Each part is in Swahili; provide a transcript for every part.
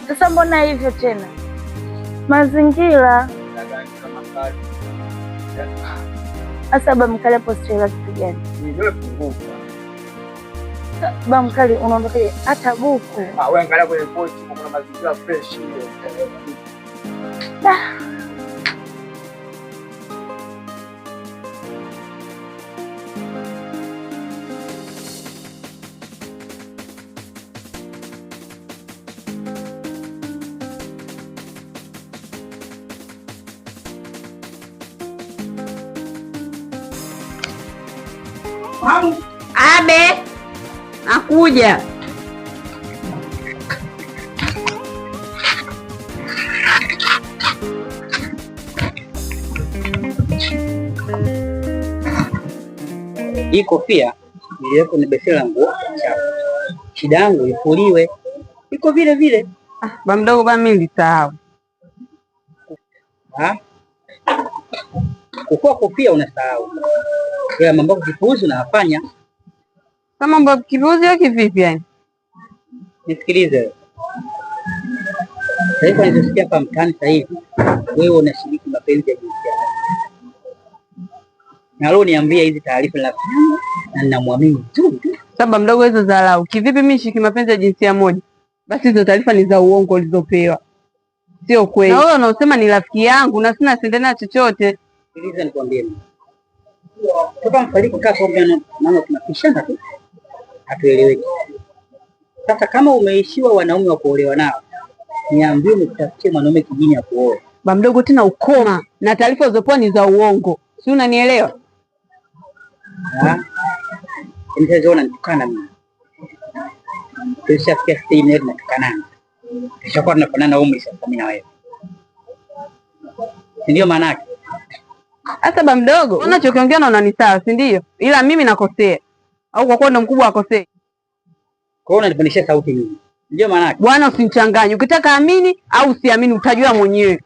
Sasa mbona hivyo tena? Mazingira. Sasa ba mkali hapo sio kitu gani? Ba mkali unaondokaje hata buku? Ah, wewe angalia kwenye pochi kuna mazingira fresh hiyo. Abe, nakuja. Hii kofia niliweka ni beseni la nguo chafu, shida yangu ifuliwe, iko vile vile. Ba mdogo ba, mimi nilisahau. Ha? Kufua kofia unasahau, ila mambo ya kipuuzi unayafanya. Kama mambo ya kipuuzi au kivipi yani? Nisikilize, taarifa nilizosikia hapa mtaani sasa hivi, wewe unashiriki mapenzi ya jinsia moja, na leo niambia hizi taarifa ni rafiki yangu na ninamwamini tu tu. Sasa mdogo, hizo dharau. Kivipi mimi shiriki mapenzi ya jinsia moja? Basi hizo taarifa ni za uongo ulizopewa, sio kweli. Na wewe unaosema ni rafiki yangu na sina sendena chochote. Sikiliza nikwambie, mimi toka mfariki kaa kwa naona tunapishana tu, hatueleweki. Sasa kama umeishiwa wanaume wa kuolewa nao, niambie nikutafutie mwanaume kijini ya kuoa. Ba mdogo, tena ukoma na taarifa ulizopewa ni za uongo, si unanielewa? Nitaziona nitukana mimi, tulishafikia stage mimi tunatukanana, tushakuwa tunafanana umri sasa mimi na wewe, si ndio maana yake? Sasa ba mdogo, unachokiongea naona ni sawa, si ndio? Ila mimi nakosea, au kwa kuwa ndo mkubwa akosea? Kwa hiyo unanipandishia sauti mimi, ndio maana yake? Bwana, usinichanganye. Ukitaka amini au usiamini, utajua mwenyewe.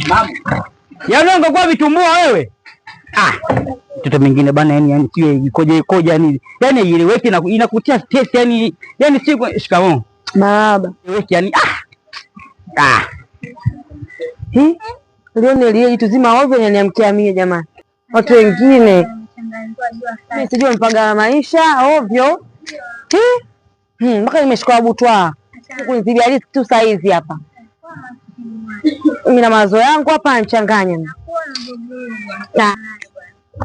Mama, Yaani ungekuwa vitumbua wewe. Ah, mtoto mwingine bana, yani yani sio ikoje ikoje, yani yani ieleweki na inakutia stress yani yani sio. Shikamoo. Baba. Ieleweki yani ah. Ah. Hi? Leo nilie jitu zima ovyo niamkia mie jamani. Watu wengine mimi sijui mpaga maisha ovyo. Hi? Mpaka nimeshika butwa. Kunizibia risk tu saa hizi hapa. Mimi na mawazo yangu hapa anchanganya. Na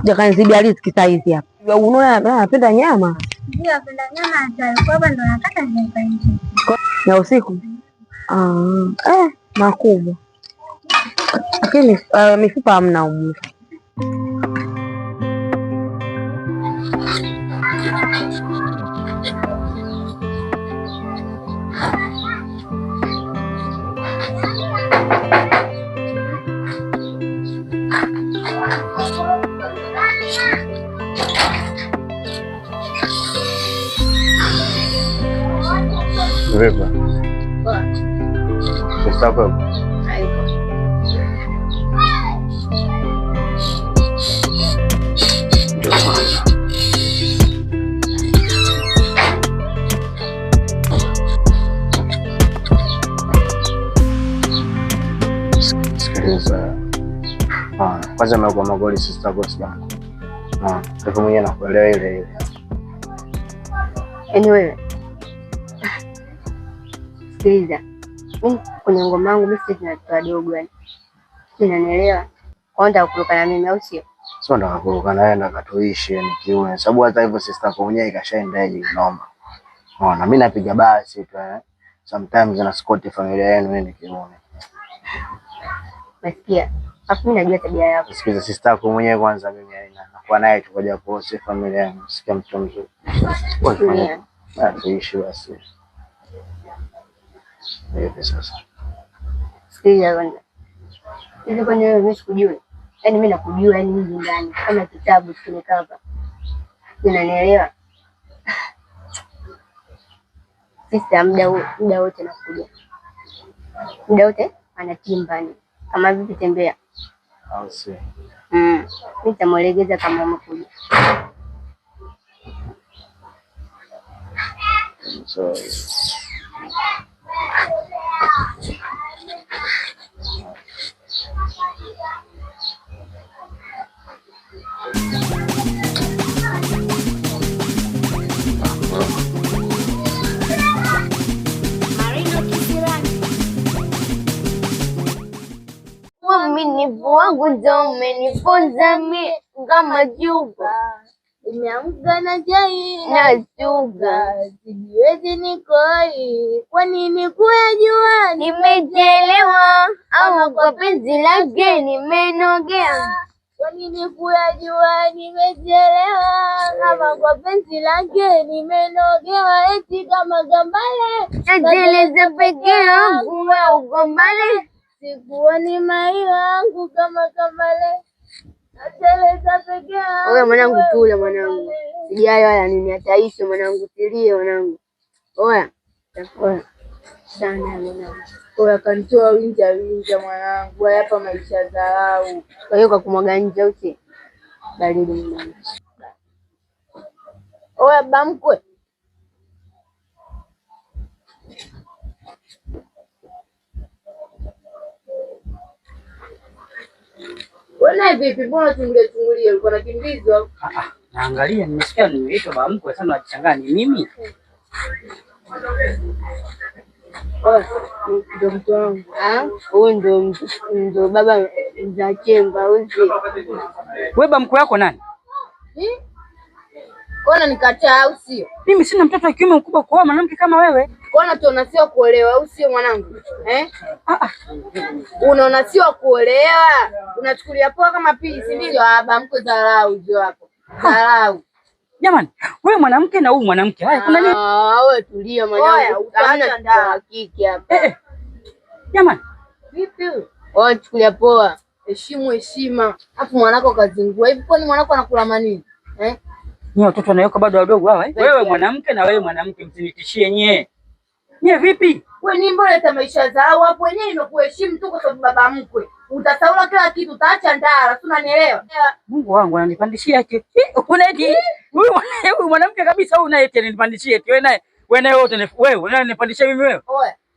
jakanizibia riski saa hizi hapa. Unaona napenda nyama. Ndio, napenda nyama kwa ndo nakata na usiku. Makubwa. Lakini mifupa hamna umu. Vipi? Sasa sikiliza. Kwanza amekuwa magoli sister boss yangu. Kwa mwenyewe nakuelewa ile ile. Anyway, sikiliza. Mimi kwenye ngoma yangu mimi sisi na watoto wadogo yani. Unanielewa? Kwa ndio kuruka na mimi au sio? Sio ndo kuruka na wewe ndo katuishi yani kiume. Sababu hata hivyo sister kwa mwenyewe ikashaenda hivi noma. Unaona mimi napiga basi tu eh. Sometimes na squat familia yenu mimi kiume. Nasikia. Alafu mimi najua tabia yako. Sikiliza sister yako mwenyewe kwanza mimi yani nakuwa naye tu kwa japo si familia yangu. Sikia mtu mzuri. Tulia. Tuishi basi. Hivi sasa. Sikiliza kwanza. Hivi kwani wewe mimi sikujui? Yaani mimi nakujua yani mimi ndani kama kitabu kimekaa hapa. Unanielewa? Sisi muda wote nakuja. Muda wote anatimba ni. Kama vipi tembea. Au si. Mimi nitamuelekeza kama umekuja. So Uaminifu wangu ndo umenifunza mi kama juba Nimeamka na chai na suga, sijiwezi nikoi, kwa nini kuyajua? Nimechelewa ama kwa penzi lake nimenogea. Kwa nini kuyajua? Nimechelewa ama kwa penzi lake nimenogewa, eti kama gambale Nateleza peke yangu, wewe uko mbali. Sikuoni mai wangu kama kambale, nateleza peke yangu. Oya mwanangu, wewe tula uko mwanangu, mbali. sijali wala nini, ataisha mwanangu, silie mwanangu. Oya oya sana mwanangu. Oya kanitoa winja winja mwanangu, haya hapa maisha dharau. Kwa hiyo kwa kumwaga nje au si baridi mwanangu. Oya bamkwe, wewe vipi? Mbona chungulia chungulia, ulikuwa unakimbizwa? Naangalia, nimesikia nimeitwa baba mkwe sana, nachangaa ni mimi. Oya Ndio mtu wangu. ah, huyu ndo baba za chemba au si? Wewe baba mkwe yako nani? Kona nikataa au sio? Mimi sina mtoto wa kiume mkubwa kuoa mwanamke kama wewe. Kona tuona sio kuolewa au sio mwanangu? Eh? Unaona sio kuolewa? Unachukulia poa kama pisi ndio? Ah, baba mkwe dharau hizo hapo. Dharau. Jamani, wewe mwanamke na huyu mwanamke. Haya, kuna nini? Ah, wewe tulia Oya, mwanangu. utaacha Hamna ndaa. wa kike hapa. Eh, eh. Jamani, Vipi? Wewe chukulia poa. Heshimu heshima. Alafu mwanako kazingua. Hivi kwani mwanako anakula manini? Eh? ni watoto wanaweka bado wadogo hawa eh? Wewe mwanamke na wewe mwanamke, msinitishie nyie. Nyie vipi? Wewe ni mbona leta maisha zao hapo wenyewe nimekuheshimu tu kwa sababu baba mkwe. Utasaula kila kitu, utaacha ndara, si unanielewa? Mungu wangu ananipandishia eti. Una eti huyu mwanamke kabisa huyu naye eti ananipandishia eti wewe naye wewe naye wewe unanipandishia mimi wewe.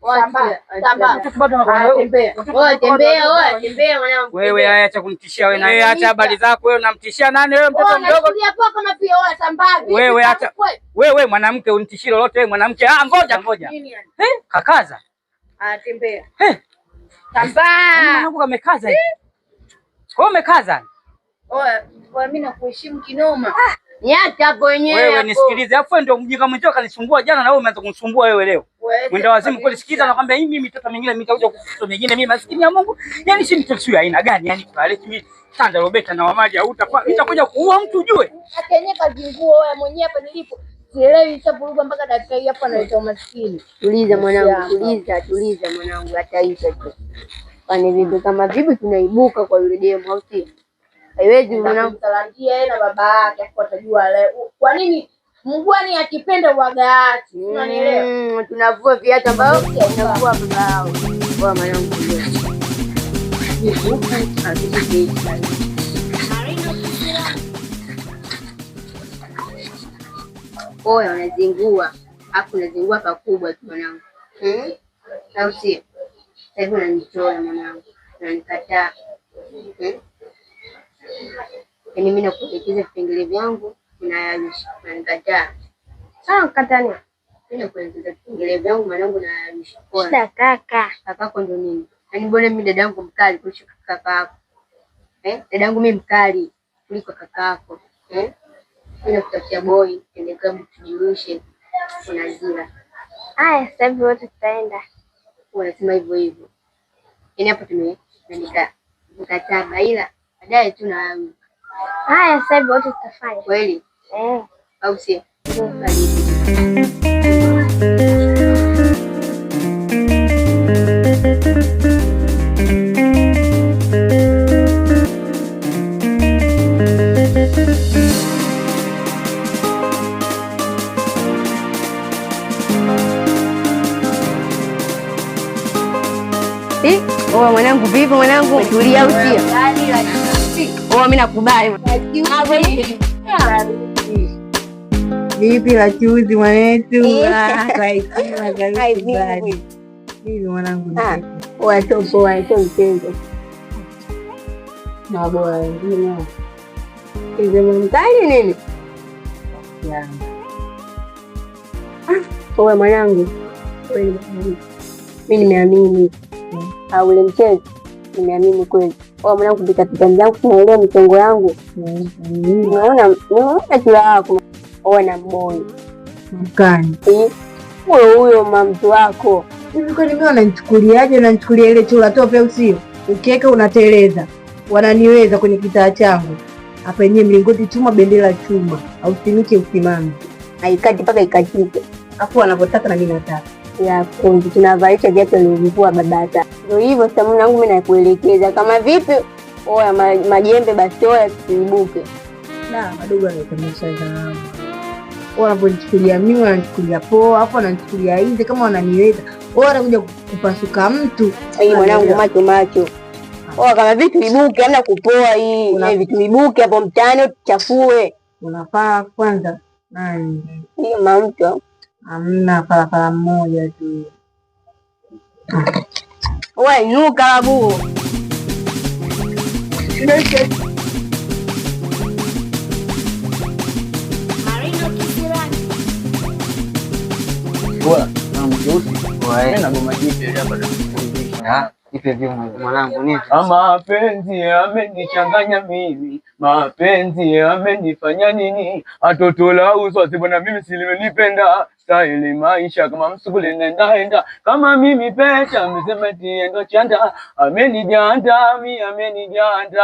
Oya, tambaa, tambaa. Watoto bado Haya, tembea. Oya tembea, oya tembea mwanangu. Wewe haya acha kunitishia wewe na wewe acha habari zako wewe unamtishia nani wewe mtoto Oya, mdogo? unachukulia poa kama pia oya tambaa. Vipi, Wewe acha mkwe? wewe mwanamke unitishie lolote wewe mwanamke. Ah, ngoja ngoja. Nini yani? Eh, kakaza. Ah, tembea. Eh, Tambaa. mwanangu kamekaza hivi. Kwa hiyo umekaza? Oya, oya mimi nakuheshimu kinoma. Niache hapo wenyewe Wewe hapo. nisikilize, afu wewe ndio mjinga mwenzio kanisumbua jana na wewe umeanza kunisumbua wewe leo. Wewe Mwenda wazimu kweli, sikiza nakwambia hii mimi mitoto mingine mimi nitakuja kufuta mingine mimi maskini ya Mungu. Yaani si mtoto sio aina gani? Yaani kwa mimi tanda Roberta na wamaji hauta nitakuja kuua mtu ujue. Akenye kazingua oya mwenyewe hapa nilipo. Sielewi ishavuruga mpaka dakika hii hapa analeta umaskini. Tuliza mwanangu, Shamba. tuliza, tuliza mwanangu, ataisha tu. Kwani vipi kama vipi tunaibuka kwa yule demu au si? Haiwezi mwanangu. Nitamsalandia yeye na baba yake afu atajua leo. Kwa nini mgwani akipenda uaga achi? Unanielewa? Tunavua viatu ambao tunavua baba yao. Kwa mwanangu tulia. Oya, unazingua afu unazingua pakubwa tu mwanangu, hmm? Au sio? Sasa hivi unanitoa mwanangu, unanikataa hmm? Yaani mimi nakuelekeza vipengele vyangu unayarusha, unanikataa. Ah, katani. Mimi nakuelekeza vipengele vyangu mwanangu, unayarusha. Poa. Shida kaka. Kakako ndo nini? Yaani mbona mimi dadangu mkali kuliko kakako? Eh? Dadangu mimi mkali kuliko kakako. Eh? Mimi nakutafutia boy, twende klabu tujirushe. Unazira. Haya, sasa hivi wote tutaenda. Wanasema hivyo hivyo. Yaani hapo tumeandika mkataba ila baadaye tu na Haya, sasa hivi wote tutafanya. kweli Eh. au sio? Karibu. Eh, oa mwanangu vipi mwanangu? Tulia au sio? Oa mimi nakubali. Vipi la chuzi mwanetu? Kwa heshima kabisa. Vipi mwanangu? Poa, sio poa, sio mchezo. Na bora wengine. Hizo mkali nini? Ya. Poa mwanangu. Mimi nimeamini. Au ule mchezo nimeamini kweli. Poa mwanangu, kupita pita zangu tunaelewa michongo yangu. Unaona, unaona kila wako. Ona mboi. Mkani. Huyo huyo mamtu wako. Hivi kwani mimi wananichukuliaje? Wananichukulia ile chura tope au sio? Ukiweka unateleza. Wananiweza kwenye kitaa changu. Hapa yenyewe mlingoti chuma, bendera chuma. Au simike usimame. Haikati mpaka ikatike. Afu wanavyotaka na mimi nataka. Ya kundi tunavalisha viatu alivyovua baba. Ndio hivyo sasa mwanangu, mimi nakuelekeza kama vipi. Oya majembe bastola tusiibuke. Na madogo anaitamesha zangu. Wanaponichukulia mimi wananichukulia poa, afu wananichukulia hizi kama wananiweza. Wao wanakuja kupasuka mtu. Hii mwanangu macho macho. Oya kama vitu ibuke, hamna kupoa hii. Hivi tuibuke hapo mtaani tuchafue. Unafaa kwanza nani? Hiyo mamtu. Hamna farafara mmoja tu. Oya inuka babu. Bora, na mgeusi. Mimi na goma jipya hapa na. Ipe vipi mwanangu nini? Mapenzi yamenichanganya mimi, mapenzi yamenifanya nini? Atoto la uso bwana, mimi simenipenda stahili maisha kama msukule nenda enda kama mimi pesa amesema tiendo chanda amenijanda mi amenijanda.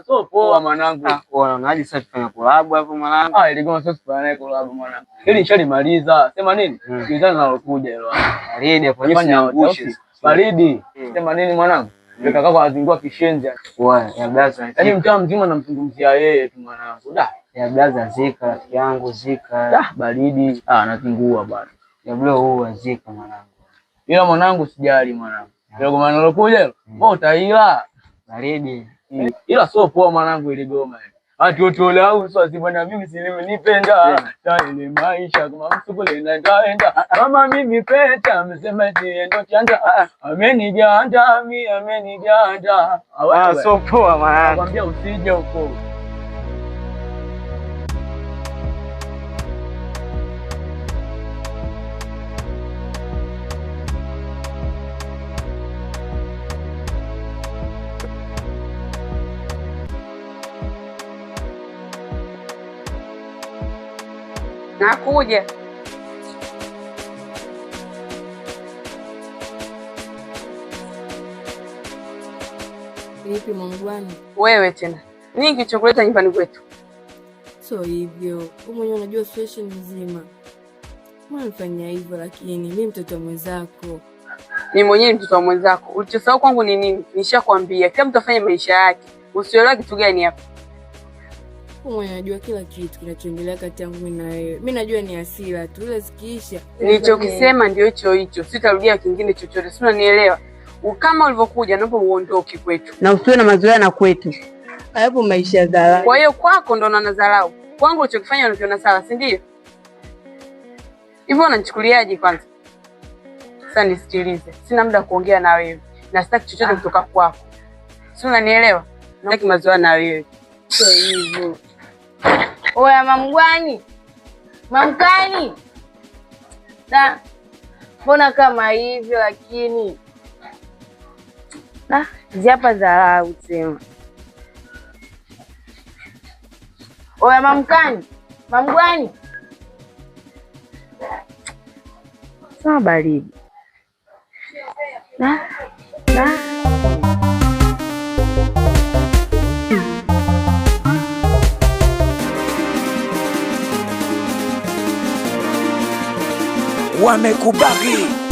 So poa mwanangu. Unaonaje sasa tufanye collab hapo mwanangu? Ah, ilikuwa sasa tufanye collab mwanangu. Ili nishalimaliza. Sema nini? Sikilizana nalokuja hilo. Baridi hapo nyusi. Baridi. Sema nini mwanangu? Yule kakako azingua kishenzi. Ya blaza. Yaani mtaa mzima namzungumzia yeye tu mwanangu. Da. Ya blaza zika rafiki yangu zika. Da, baridi. Ah, anazingua bwana. Ya bro huu zika mwanangu. Ila mwanangu sijali mwanangu. Ila kwa maana lokuja hilo. Wewe utaila. Baridi. Ila sio poa mwanangu ile goma ile. Atoto la uso bwana, mimi simenipenda ile maisha kama msukule nenda kama mimi peta amesema tiendo chanda amenijanda mi amenijanda. Ah, so poa mwanangu. Nakwambia usije huko. Nakuja. Vipi mwangu? Wewe tena nini kilichokuleta nyumbani kwetu? Sio hivyo, wewe mwenyewe unajua situation nzima. Mbona unafanya hivyo? Lakini mimi mtoto mwenzako. Mimi mwenyewe mtoto wa mwenzako. Ulichosahau kwangu ni nini? Nishakwambia kila mtu afanye maisha yake. Usielewa kitu gani hapa? Wewe unajua kila kitu kinachoendelea kati yangu mimi na wewe. Mimi najua ni hasira tu, ila zikiisha. Nilichokisema ndio hicho hicho, sitarudia kingine chochote. Si unanielewa? Kama ulivyokuja naomba uondoke kwetu. Na usiwe na mazoea na kwetu. Hapo maisha dharau. Kwa hiyo kwako ndo unanadharau. Kwangu ulichokifanya unakiona sawa, si ndio? Hivyo unanichukuliaje kwanza? Sasa nisikilize. Sina muda kuongea na wewe. Na sitaki chochote kutoka kwako. Si unanielewa? Sitaki mazoea na wewe. Sio hivyo. Oya mamgwani. Mamkani. Da. Mbona kama hivyo lakini? Da, ziapa dharau tena. Oya mamkani. Mamgwani. Sawa baridi. Da. Da. Wamekubali.